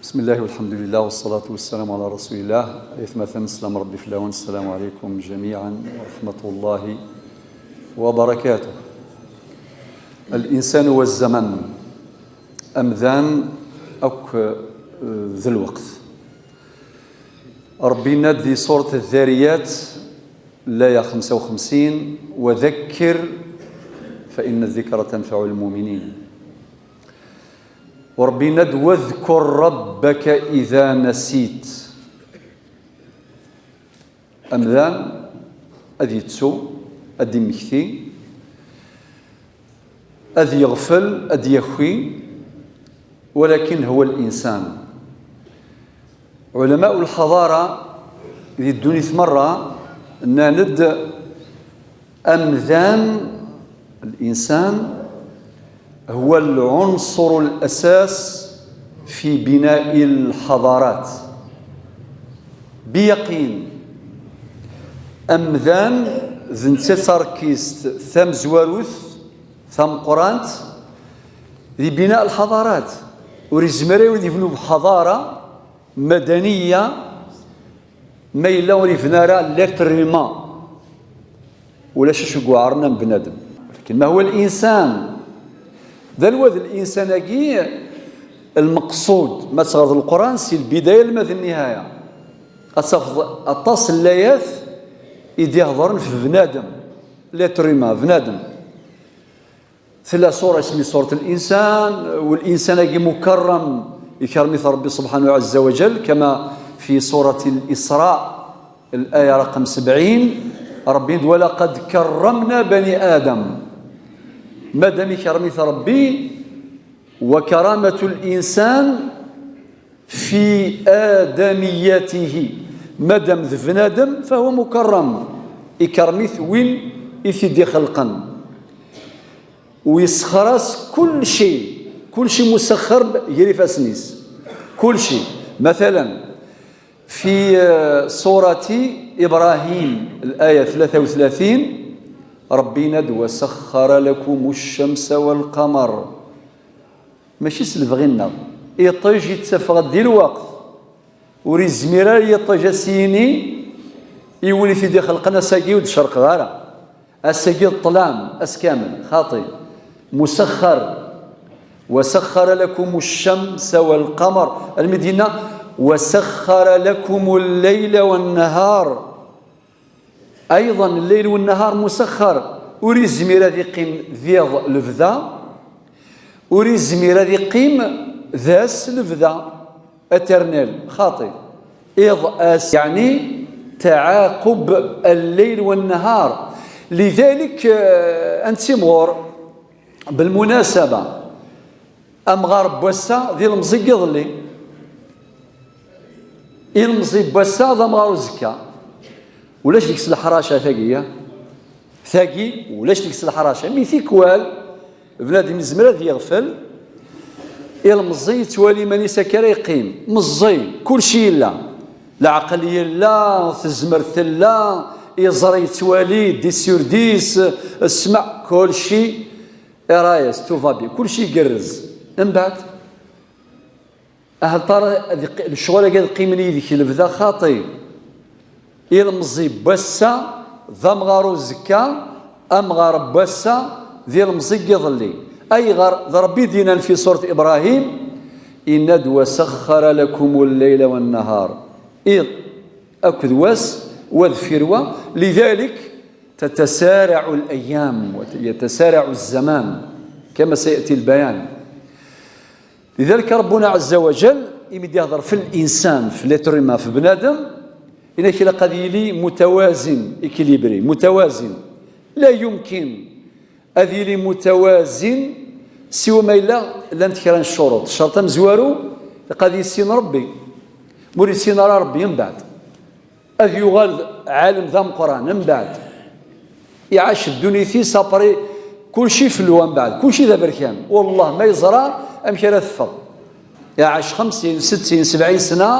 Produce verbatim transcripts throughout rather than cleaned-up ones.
بسم الله والحمد لله والصلاة والسلام على رسول الله. Aytmaten, slam Rebbi fell-awen, السلام عليكم جميعا ورحمة الله وبركاته. الإنسان والزمن. Amdan akk, eh, d lweqt. Rebbi yenna-d di surat Dhariyat, laya xemsa u xemsin: وذكر فإن الذكرى تنفع المؤمنين. U Rebbi yenna-d: واذكر ربك إذا نسيت. Amdan ad yettu, ad d-immekti, ad yeɣfel, ad d-yaki, walakin huwa l-insan. Ulama ul-lḥaḍara di ddunit merra nnan-d: amdan, الإنسان، هو العنصر الأساس في بناء الحضارات. Biyaqin, amdan d netta tarkist tamezwarut, tameqqrant, di bina lḥadarat. Ur izmir ara ad yebnu bḥadara madaniya ma yella ur yebni ara l'être humain. Ulac acu yuɛren am bnadem. Lakin ma huwa l-insan? D anwa d l-insan-agi? Lmeqsud, ma teɣreḍ Leqran si lbidaya alma d nnihaya, ad tafeḍ aṭas n layat i d-ihedren f bnadem, l'être humain, bnadem. Tella ṣṣura isem-is ṣṣurat l-insan, u l-insan-agi mukarram, ikerrem-it Rebbi subḥanahu ɛazza wa jall, kama fi ṣṣurat l-Isra, الآية رقم سبعين، Rebbi yenna-d: ولقد كرمنا بني آدم. Madam ikerrem-it Rebbi, وكرامة الإنسان في آدميته. Madam d bnadem, فهو مكرم. Ikerrem-it win i t-id-ixelqen. U yessexxer-as kulci, kulci musexxer gar ifassen-is. Kulci. Matala, fi, eh, ṣṣurat Ibṛahim, l-aya tlata u tlatin, Rebbi yenna-d: وسخر لكم الشمس والقمر. Mačči s lebɣi-nneɣ. Iṭij yettafeɣ-d di lweqt. Ur izmir ara yiṭij ad s-yini i win i t-id-ixelqen: ass-agi ur d-cerqeɣ ara. Ass-agi d ṭṭlam, ass kamel. Xaṭi. Musexxer. وسخر لكم الشمس والقمر. Almi d-yenna: وسخر لكم الليل والنهار. Ayḍen, lleyl u nnehar musexxer. Ur izmir ad iqqim d iḍ lebda, ur izmir ad iqqim d ass lebda, éternel, xaṭi. Iḍ, ass, yeɛni taɛaqub lleyl u nnehar. Lidalik, eh, ad nettimɣur, belmunasaba, amɣar n wass-a d ilemẓi n yiḍelli. Ilemẓi n wass-a d amɣar uzekka. Ulac deg-s leḥraca tagi, ya? Tagi, ulac deg-s leḥraca. Mi tikwal, bnadem yezmer ad yeɣfel, ilemẓi yettwali iman-is akka ara yeqqim. Meẓẓi, kulci yella. Leɛqel yella, tezmert tella, iẓri yettwali, dix sur dix, ssmaɛ, kulci. Irayes, tout va bien, kulci igerrez. Mbeɛd, ahat ara ad iqi-, lecɣal-agi ad qqimen yid-k lebda, xaṭi. Ilemẓi n wass-a d amɣar uzekka, amɣar n wass-a d ilemẓi n yiḍelli. Ayɣer? D Rebbi i d-yennan fi surat Ibrahim, yenna-d: وسخر لكم الليل والنهار. Iḍ akked wass, wa deffir wa. لذلك تتسارع الأيام ويتسارع الزمان كما سيأتي البيان. لذلك ربنا عز وجل imi d-ihder f الإنسان, f l'être humain, f bnadem, yenna-k ilaq ad yili متوازن, équilibré, متوازن. لا يمكن ad yili متوازن siwa ma yella llant kra n ccuruṭ. Ccerṭ amezwaru, ilaq ad yissin Rebbi. Ma ur yissin ara Rebbi, mbeɛd ad yuɣal d ɛalem d ameqqran, mbeɛd iɛac ddunit-is, après kulci ifellu, mbeɛd kulci d aberkan. Wellah ma yeẓra amek ara teffeɣ. Iɛac xemsin, settin, sebɛin sna,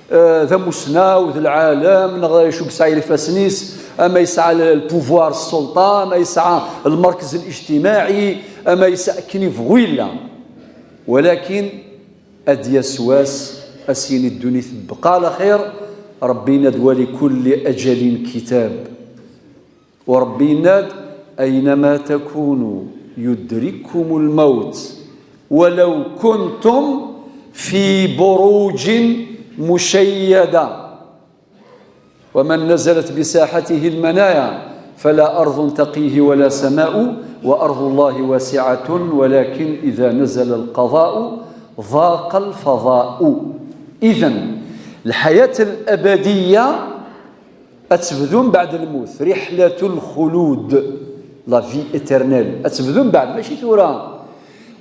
eh, d amussnaw, d lɛalem, neɣ acu yesɛa ifassen-is, ama yesɛa l-, le pouvoir, sselṭa, ama yesɛa lmerkez الاجتماعي, ama yesɛa akken yebɣu yella. Walakin Ad d-yas wass, ad s-yini ddunit tebqa ɛla xir. Ṛebbi yenna-d: "Wa likulli ajalin kitab." U Ṛebbi yenna-d: "Aynama takunu yudrikkumul mawt walaw kuntum fi burujin mushayyada." ومن نزلت بساحته المنايا فلا أرض تقيه ولا سماء وأرض الله واسعة ولكن إذا نزل القضاء ضاق الفضاء. إذن الحياة الأبدية ad tebdu mbeɛd lmut, رحلة الخلود, la vie éternelle, ad tebdu mbeɛd, mačči tura.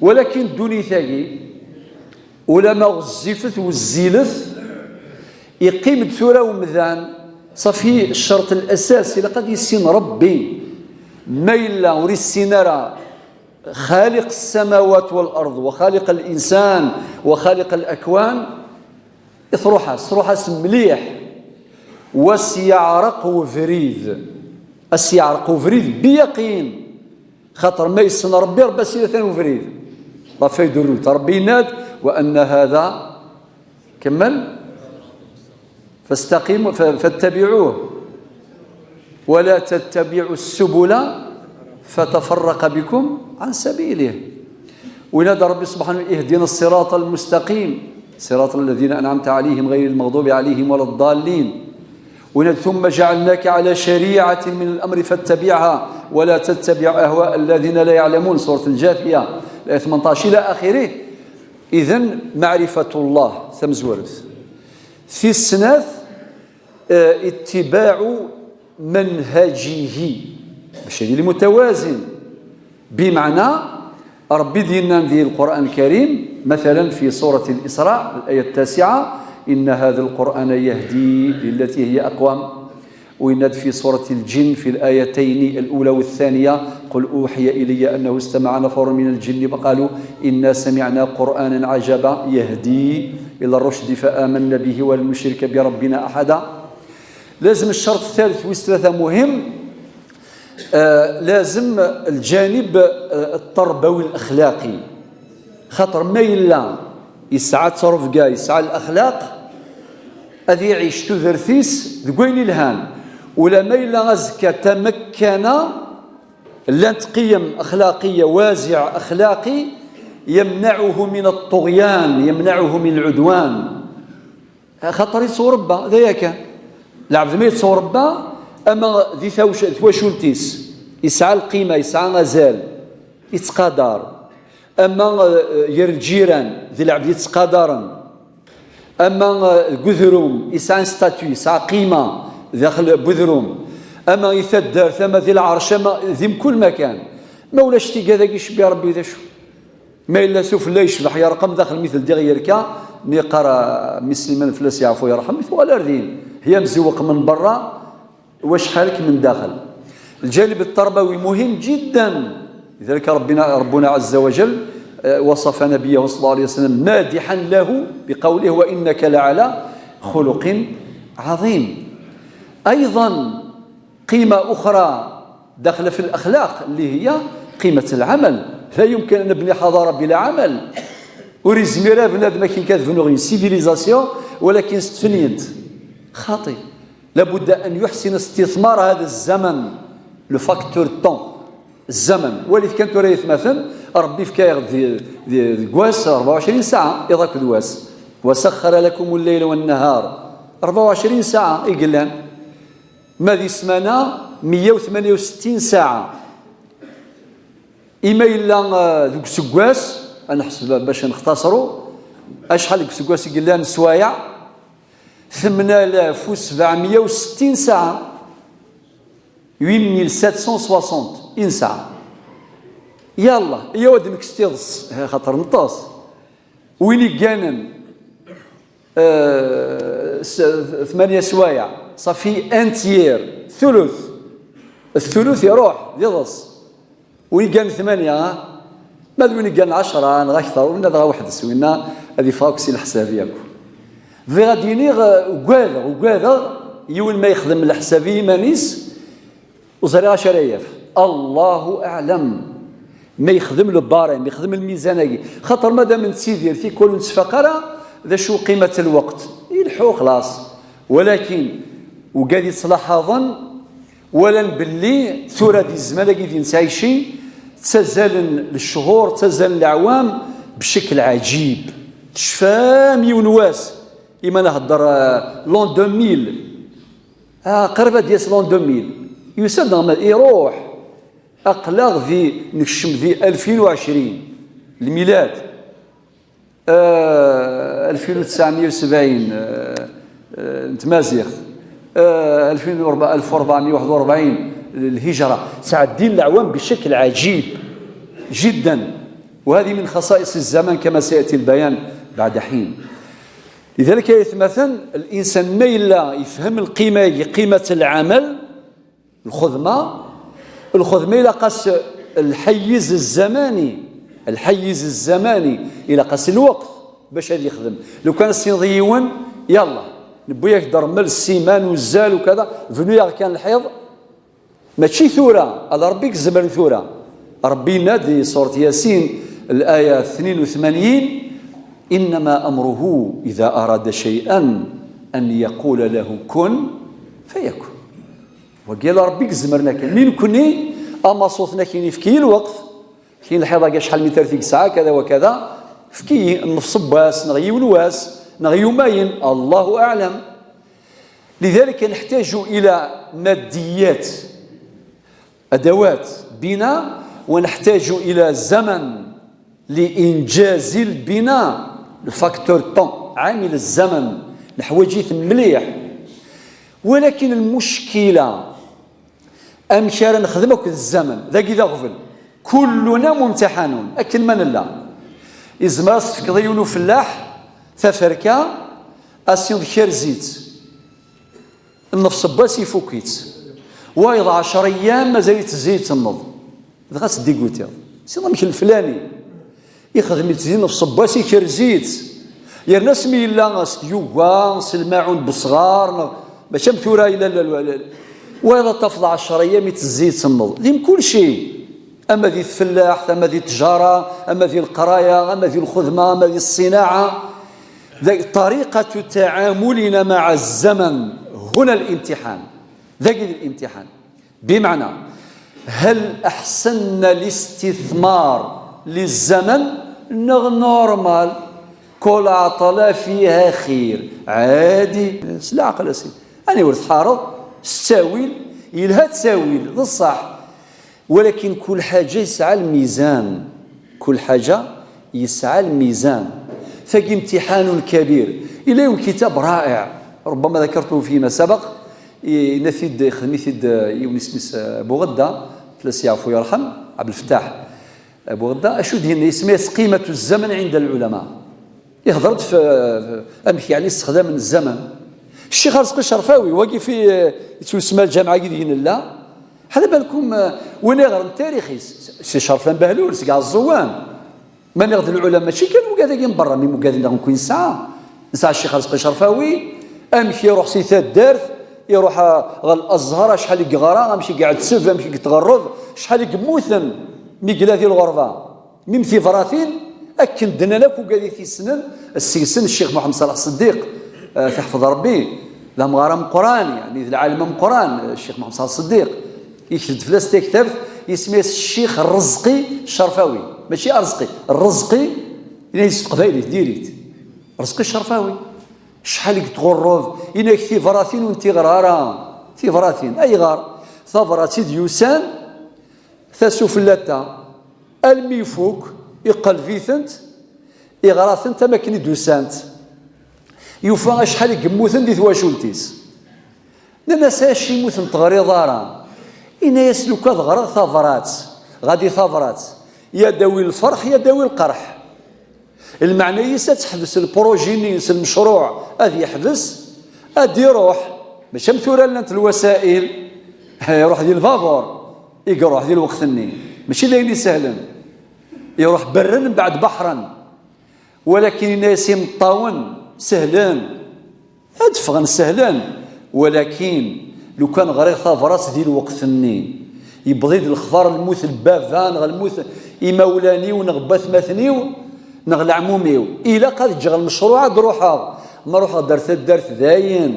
Walakin ddunit-agi, ulama ɣezzifet wezzilet, iqqim-d tura umdan, ṣafi, ccerṭ lasas, ilaq ad yissin Ṛebbi. Ma yella ur issin ara خالق السماوات والأرض وخالق الإنسان وخالق الأكوان, truḥ-as, truḥ-as mliḥ. Wa s-yeɛreq webrid, a s-yeɛreq webrid biyaqin. Xaṭer ma yessen Ṛebbi, Ṛebbi a s-yini atan ubrid. Ɣef ay d-urrut Ṛebbi yenna-d: "Wa anna hada", kemmel, "fastaqimu, fa-, fattabi'uh, wa la tattabi'u ssubula, fatafarraqa bikum an sabilih." Winna-d Ṛebbi subḥanahu: "Ihdina ssirata lmustaqim, sirata alladhina an'amta alayhim ghayri lmaghdubi alayhim wala ddallin." Winna-d: "Thumma ja'alnaka ala shari'atin min al-amri fattabi'ha wa la tattabi' ahwa'a alladhina la ya'lamun." Surat al-Jathiya, l-aya tmenṭac ila axirih. Idhen, maɛrifatullah, tamezwarut. Tis snat, eh, ittiba'u manhajihi, bac ad yili mutawazin. Bimeɛna, Ṛebbi d-yennan di Lqur'an Lkarim, mathalan, fi surat Al-Isra, l-aya ttasiɛa: "Inna hadha Lqur'ana yahdi lillati hiya aqwam." Winna-d fi surat Al-Jinn, fi l-ayatayn al-ula wa th-thaniya: "Qul uhiya ilayya annahu istama'a nafarun min al-jinni faqalu inna sami'na Qur'anan ajaba yahdi ila ar-rushdi fa amanna bihi wa lan nushrika bi rabbina ahada." Lazem ccerṭ thalith wis tlata muhim, eh, lazem lǧanib, eh, ṭṭerbawi l-axlaqi. Xaṭer ma yella yesɛa ttrebga, yesɛa laxlaq, ad iɛic tudert-is deg wayen ilhan. Ula ma yella azekka tamakkana, llant qiyam axlaqiya, waziɛ axlaqi, yemnaɛuhu min ṭṭuɣyan, yemnaɛuhu min lɛudwan. Axaṭer yettwaṛebba, d aya kan. Lɛebd ma yettwaṛebba, ama di tawc-, twacult-is, yesɛa lqima, yesɛa azal, yettqadar. Ama, eh, gar lǧiran, d lɛebd yettqadaren. Ama, eh, deg udrum, yesɛa un statut, yesɛa qima daxel n udrum. Ama i taddart, ama di lɛerc, ama di mkul makan. Ma ulac tigad-agi, cebbi Ṛebbi d acu? Ma yella sufella yecbeḥ yerqem, daxel mi teldiɣ yerka, mi yeqqar, ah, mmi Sliman fell-as yeɛfu yerḥem, mi tuɣal ar din. Hiya mzewweq min berra, wacḥal-k min daxel. الجانب التربوي مهم جدا. لذلك ربنا، ربنا عز وجل، آه، وصف نبيه صلى الله عليه وسلم مادحا له بقوله: "وإنك لعلى خلق عظيم". أيضا قيمة أخرى داخلة في الأخلاق اللي هي قيمة العمل. لا يمكن أن نبني حضارة بلا عمل. Ur yezmir ara bnadem akken kan ad bnuɣ une civilisation, walakin s tefnyent. Xaṭi. لابد أن يحسن استثمار هذا الزمن، le facteur temps. الزمن. Walit kan tura, ay atmaten, Ṛebbi yefka-yaɣ-d di, di, deg wass rebɛa u ɛecrin saɛa, iḍ akked wass. وسخر لكم الليل والنهار. Rebɛa u ɛecrin saɛa i yellan. Ma di ssmana, meyya u tmanya u settin saɛa. Ima yella, eh, deg useggas, ad neḥseb bac ad nextaṣru, acḥal deg useggas i yellan swayeɛ? Tmen alaf u sebɛemya u settin saɛa. Huit mille sept cent soixante i nesɛa. Yalla, iyyaw ad nekkes tiḍes, xaṭer neṭṭes. Win igganen, eh, s-, tmanya swayeɛ, ṣafi un tiers, thuluth. Thuluth iruḥ, d iḍes. Win igganen tmanya, ha? Ma d win igganen ɛecra neɣ akteṛ, winna dɣa weḥd-s, winna ad iffeɣ akk si leḥsab yakk. Bɣiɣ ad d-iniɣ, eh, ugadeɣ, ugadeɣ yiwen ma yexdem leḥsab i yiman-is, ur ẓriɣ acu ara yaf. Allahu aɛlam. Ma yexdem le barème, yexdem lmizan-agi, xaṭer madam nettidir tikwal ur nettfaq ara d acu qimat lweqt, yelḥu xlaṣ. Walakin ugad yettlaḥaḍen, walan belli tura di zzman-agi di nettɛici, ttazalen lechur, ttazalen leɛwam bcekl ɛajib. Tecfam yiwen wass, ima nhedder, euh, l'an deux mille, ah, qrib ad d-yas l'an deux mille, yusa-d neɣ ma iruḥ. Aql-aɣ di, nekcem di alfin u ɛecrin, lmilad, euh, alfin u tesɛemya u sebɛin, euh, euh, n tmaziɣt, euh, alfin u rebɛa, alef u rebɛemya u waḥed u rebɛin, lhijra. Ttɛeddin leɛwam bcekl ɛajib jiddan. وهذه من خصائص الزمن كما سيأتي البيان بعد حين. لذلك يا إثمثن، الإنسان ما إلا يفهم القيمة، قيمة العمل، الخدمة، الخدمة إلا قاس الحيز الزماني، الحيز الزماني إلا قاس الوقت باش هذا يخدم. لو كان سينض يون، يلا، نبوياك درمل السيمان والزال وكذا، فنو يا كان الحيض. ماشي ثورة، هذا ربي يزمر ثورة. ربي ينادي سورة ياسين، الآية اثنين وثمانين: إنما أمره إذا أراد شيئا أن يقول له كن فيكون. وقال ربي يزمرنا كان. من كني أما صوتنا كاين في كي الوقت، كاين الحيضة كاع شحال من ثلاثين ساعة كذا وكذا، في كي نفس باس، نغيون واس، نغيومين، الله أعلم. لذلك نحتاج إلى ماديات، أدوات بناء، ونحتاج إلى زمن لإنجاز البناء، le facteur temps، عامل الزمن، نحوجيت مليح. ولكن المشكلة، أمشي أنا نخدم أكد الزمن، ذاك إذا غفل، كلنا ممتحنون، أكل من الله. إذا ما تفكض يونو فلاح، تفركا، أسيض كرزيت. النفس باس يفوكيت. وايض عشر أيام مازال يتزيد النض. دغا تديقوتيض. سي ضمك الفلاني. يخدم يتزيد نفس باس يكرزيت. يرنا سمي الله ستيوغا، سلماعون بصغار، ن-، ماشي مثورة إلا لا، لا، لا. وايض تفض عشر أيام يتزيد النض. ديم كل شيء. أما ذي الفلاح، أما ذي التجارة، أما ذي القراية، أما ذي الخدمة، أما ذي الصناعة. ذي طريقة تعاملنا مع الزمن هنا الامتحان. ذاك الامتحان. بمعنى، هل أحسننا الاستثمار للزمن؟ نغ نورمال، كل عطلة فيها خير، عادي. سلا عقل أسيد. أنا ورث حارض، ستاويل، يلها تساويل، ذا الصح. ولكن كل حاجة يسعى الميزان، كل حاجة يسعى الميزان. فكي امتحان كبير. إلى يوم كتاب رائع، ربما ذكرته فيما سبق، إيه، نفيد، خدميتيد، يونس مس أبو غدة، فلاس يعفو يرحم، عبد الفتاح أبو غدة، أشو دهن اسمه قيمة الزمن عند العلماء. يهضرت في، في أمك يعني استخدام الزمن. الشيخ رزقي الشرفاوي، واقف في، يتسمى الجامعة قد هنا لا. على بالكم، آه، وين يغرم تاريخي؟ س-، سي شرفان بهلول، سي كاع الزوان. ما ناخذ العلماء، ماشي كانوا مقادين برا، من مقادين داغن كوين ساعة. نسعى الشيخ رزقي شرفاوي، أمشي يروح سي تاد دارت، يروح، آه، غا الأزهر، شحال يقرا، أمشي قاعد سف، أمشي يتغرب، شحال يموتن، ميقلا في الغربة. ميم ثيفراتين، أكن دنا لك وقال في سنن، السيسن الشيخ محمد صالح الصديق، آه، تحفظ ربي، لا مغارة مقران، يعني، العالم مقران، الشيخ محمد صالح الصديق. يكتب فلاس تكتب، يسمي الشيخ الرزقي الشرفاوي. ماشي أرزقي، الرزقي، إلا يسفق قبايلي، ديريت. رزقي الشرفاوي. شحال يتغرب، إلا يكتب ثيفراتين وانت غرارة. ثيفراتين، أي غار؟ ثفرات سيد يوسان، ثاسو فلاتا. الميفوك، يقلب فيثنت، يغرا ثنت أما كني دوسانت. يوفا شحال يموتن دي ثواشولتيس. Nnan-as: "Acu yemmuten teɣriḍ ara?" Yenna-yas: "Lukan ɣriɣ tabrat, ɣadi tabrat, ya dawi lferḥ, ya dawi lqerḥ." Lmeɛna-is ad teḥbes lpruji-nni-ines, lmecruɛ ad yeḥbes, ad iruḥ. Mačči am tura llant lwasail, iruḥ di lbabur, i iruḥ di lweqt-nni. Mačči d ayen isehlen. Iruḥ berren, mbeɛd beḥren. Walakin yenna-yas imeṭṭawen sehlen. Ad ffɣen sehlen, walakin lukan ɣriɣ tabrat di lweqt-nni, yewweḍ-id lexbar lmut n baba neɣ lmut, imawlan-iw neɣ n watmaten-iw neɣ leɛmum-iw. Ilaq ad ǧǧeɣ lmecruɛ ad ruḥeɣ. Ma ruḥeɣ-d ar taddart dayen.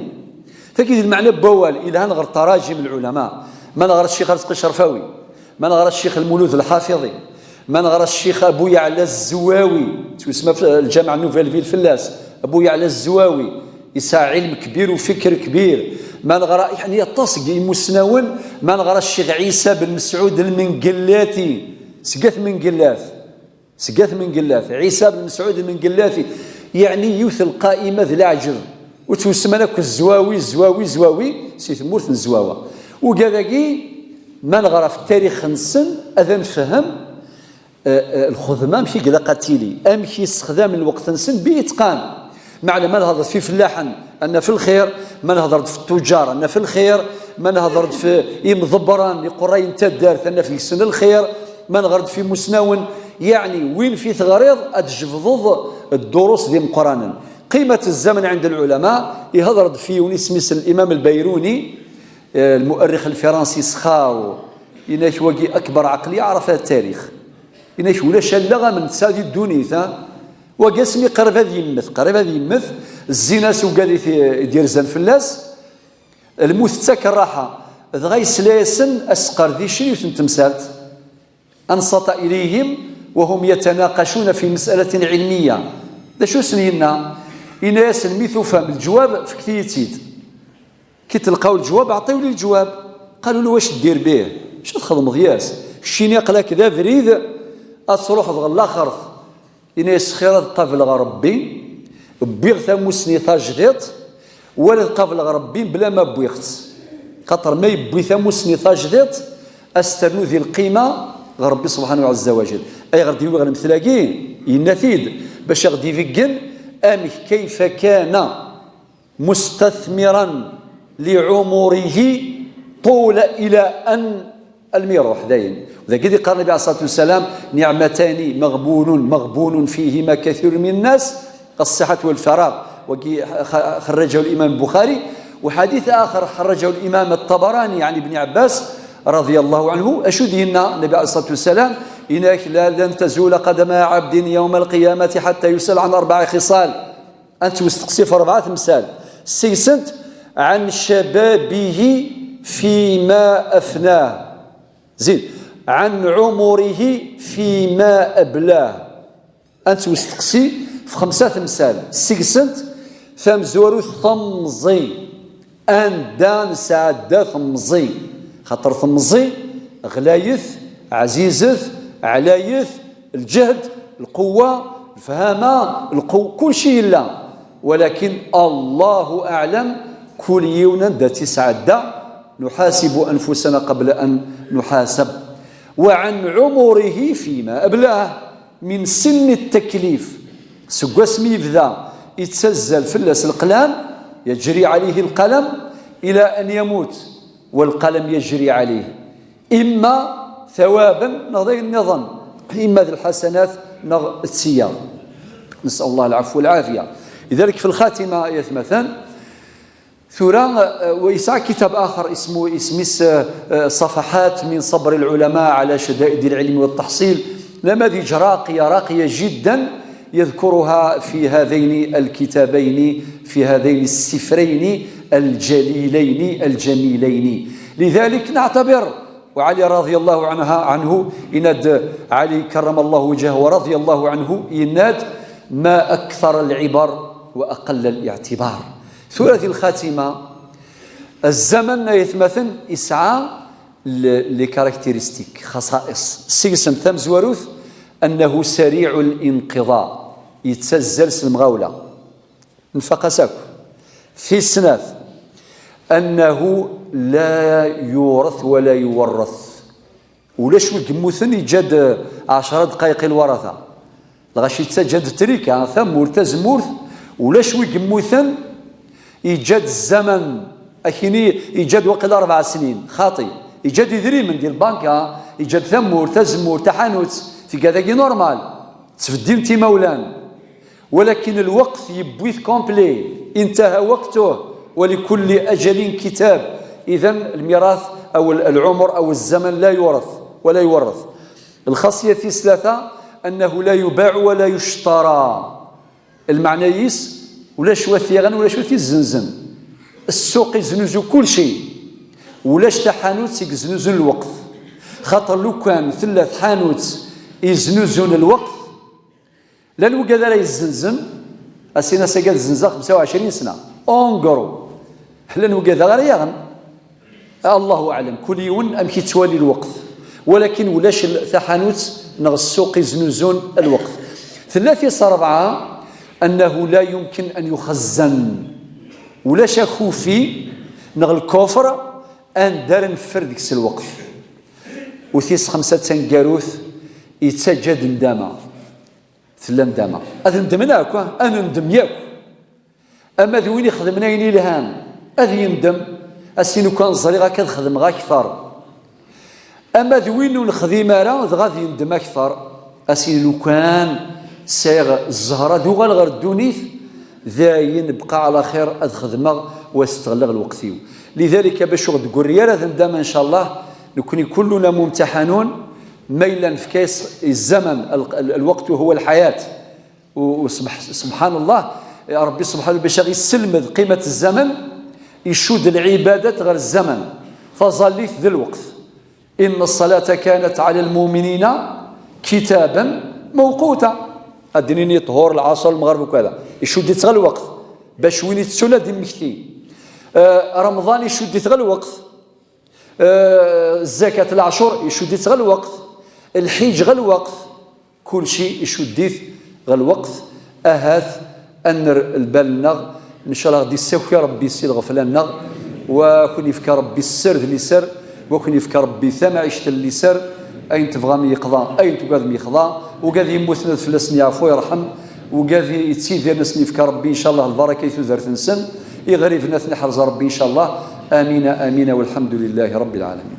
Tagi d lmeɛna n wawal, ilhan ɣer tarajim n lɛulama. Ma neɣra ccix Arezqi Cerfawi, ma neɣra ccix Lmulud Lḥafiḍi, ma neɣra ccix Abu Yeɛla Zzwawi, ttwesma f-, lǧameɛ Nouvelle Ville fell-as, Abu Yeɛla Zzwawi, yesɛa ɛilm kbir u fikr kbir. Ma neɣra, yeɛni, aṭas n yimusnawen, ma neɣra ccix Ɛisa ben Mesɛud Lmengellati, seg At Mengellat, seg At Mengellat, Ɛisa ben Mesɛud Lmengellati, yeɛni yiwet lqaima d leɛǧeb, ur ttwesman akk Zzwawi, Zzwawi, Zzwawi, si tmurt n Zzwawa. Ugad-agi, ma neɣra f tarix-nsen, ad nefhem, eh, eh, lxedma amek i ilaq ad tili, amek i ssexdamen lweqt-nsen bi itqan. Meɛna ma nehder f ifellaḥen, ad naf lxir, ma nehder-d f ttuǧar, ad naf lxir, ma nehder-d f imḍebbren, iqerray n taddart, ad naf deg-sen lxir, ma neɣra-d f imusnawen, yeɛni win fi teɣriḍ ad tjebdeḍ ddurus d imeqqranen. قيمة الزمن عند العلماء, ihder-d f yiwen isem-is Limam Lbayruni, eh, lmu'arrix lfiransi sxaw, yenna-k wagi akbar ɛaqliya ɛrafat tarix. Yenna-k ulac allaɣ am netta di ddunit, ha? Wagi asmi qrib ad yemmet, qrib ad yemmet, zzin-as ugad i t-, i d-yerzan fell-as, lmut tettak rraḥa, dɣa yesla-yasen a sqerdicen yiwet n temsalt. أنصت إليهم وهم يتناقشون في مسألة علمية. D acu sen-yenna? Yenna-yasen mi tufam leǧwab, fket-iyi-tt-id. Ki telqaw leǧwab, ɛṭiw-li leǧwab. Qalu lahu: واش دير به؟ Acu txedmeḍ yas? Keččini aql-ak d abrid ad truḥeḍ ɣer laxert. Yenna-yas: xir ad qableɣ Rebbi, wwiɣ tamusni tajdiṭ, wala ad qableɣ Rebbi bla ma wwiɣ-tt. Xaṭer ma yewwi tamusni tajdiṭ, ad s-ternu di lqima ɣer Rebbi subḥanahu ɛezza wa jell. Ayɣer d-yewwi ɣer lemtel-agi? Yenna-t-id bac a ɣ-d-ibeggen amek كيف كان مستثمرا لعمره طول إلى أن almi iruḥ dayen. Dagi i d-iqqar Nnbi ɛalayhi ṣṣalatu wassalam: نعمتان مغبون، مغبون فيهما كثير من الناس، الصحة والفراغ. Wagi xa-, خرجه الإمام البخاري. وحديث آخر خرجه الإمام الطبراني عن ابن عباس رضي الله عنه. Acu d-yenna Nnbi ɛalayhi ṣṣalatu wassalam? Yenna-k: لا، لن تزول قدما عبد يوم القيامة حتى يسأل عن أربع خصال. Ad nettwesteqsi f rebɛa temsal. Seg-sent: عن شبابه فيما أفناه. Zid: عن عمره فيما أبلاه. Ad nettwesteqsi f xemsa temsal. Seg-sent: tamezwarut, temẓi. Anda nesɛedda temẓi? Xaṭer temẓi ɣlayet, ɛzizet, ɛlayet, lǧehd, lquwwa, lefhama, lqu-, kulci yella. Walakin Allahu aɛlam, kul yiwen anda tt-isɛedda. نحاسب أنفسنا قبل أن نحاسب. وعن عمره فيما أبلاه من سن التكليف. Seg wasmi yebda yettazzal fell-as lqlam, يجري عليه القلم إلى أن يموت والقلم يجري عليه. إما ثوابا neɣ d ayen nniḍen, إما d lḥasanat neɣ d tiyaḍ. نسأل الله العفو والعافية. لذلك في الخاتمة يا ثمثان، ثورة، آه، ويسعى كتاب آخر اسمه، اسمه، آه، آه، صفحات من صبر العلماء على شدائد العلم والتحصيل. نماذج راقية، راقية جدا، يذكرها في هذين الكتابين، في هذين السفرين الجليلين الجميلين. لذلك نعتبر، وعلي رضي الله عنها، عنه، إناد علي كرم الله وجهه ورضي الله عنه، إناد: ما أكثر العبر وأقل الاعتبار. Tura di lxatima, الزمن aytmaten yesɛa l-, les caractéristiques, xaṣa'iṣ. Seg-sent tamezwarut, أنه سريع الانقضاء, yettazzal s lemɣawla. Nfaq-as akk. Tis snat, أنه لا يورث ولا يورث. Ulac wi yemmuten yeǧǧa-d, eh, ɛecra dqayeq i lwarata. Lɣaci ttaǧǧan-d trika, tamurt, tazemmurt. Ulac wi yemmuten yeǧǧa-d zzaman, akini yeǧǧa-d waqila rebɛa snin, xaṭi. Yeǧǧa-d idrimen di lbanka, yeǧǧa-d tamurt, tazemmurt, taḥanut, tga dagi normal. Ttbeddilent imawlan. ولكن الوقت يبويت complet، انتهى وقته، ولكل أجل كتاب. إذن الميراث أو العمر أو الزمن لا يورث ولا يورث. Lxaṣya tis tlata, أنه لا يباع ولا يشترى. Lmeɛna-is, ulac wat yaɣen, ulac wat izzenzen. Ssuq iznuzu kulci. Ulac taḥanut i yeznuzun lweqt. Xaṭer lukan tella tḥanut iznuzun lweqt, llan wigad ara yezzenzen, asin-as-agi ad zzenzeɣ xemsa u ɛecrin sna. En gros. Llan wigad ara yaɣen. Allahu aɛlam, kul yiwen amek yettwali lweqt. Walakin ulac l-, taḥanut neɣ ssuq iznuzun lweqt. Tella tis rebɛa, أنه لا يمكن أن يخزن. Ulac akufi neɣ lkufr anda ara neffer deg-s lweqt. U tis xemsa d taneggarut, yettaǧǧa-d ndama. Tella ndama. Ad ndmen akk, ah, ad nendem yakk. Ama d win ixedmen ayen ilhan, ad yendem, asin ukan ẓriɣ akka ad xedmeɣ akter. Ama d win ur nexdim ara, dɣa ad yendem akter, asin lukan sɛiɣ zzher ad uɣaleɣ ɣer ddunit, dayen bqa ɛla xir ad xedmeɣ u ad steɣleɣ lweqt-iw. Lidalik, bac ur ɣ-d-tegri ara d ndama, ncallah, nekni كلنا ممتحنون, ma yella nefka-yas i zzaman, al-, al-, الوقت هو الحياة. U, u subḥ-, subḥan Allah, Ṛebbi subḥanahu bac aɣ-isselmed qimat zzaman, icudd lɛibadat ɣer zzaman, taẓallit d lweqt. إن الصلاة كانت على المؤمنين كتابا موقوتا. Ad d-nini ṭhur, lɛaṣer, lmeɣreb, ukada. Icudd-itt ɣer lweqt. Bac win ittettun ad d-immekti. Eh, Remḍan icudd-it ɣer lweqt. Eh, zzakat, leɛcur, icudd-itt ɣer lweqt. Lḥiǧ ɣer lweqt. Kulci icudd-it ɣer lweqt. Ahat ad nerr lbal-nneɣ, ncallah ad d-issaki Ṛebbi si lɣefla-nneɣ, wa kun-yefka Ṛebbi sser d liser, wa kun-yefka Ṛebbi tamɛict n liser, ayen tebɣam yeqḍa, ayen tugadem yexḍa, ugad yemmuten ad fell-asen yeɛfu yerḥem, ugad yettidiren ad sen-yefka Ṛebbi ncallah lbaraka i tudert-nsen, iɣriben ad ten-iḥrez Ṛebbi ncallah. Amina, amina, walḥemdu lillahi Ṛebbi lɛalamin.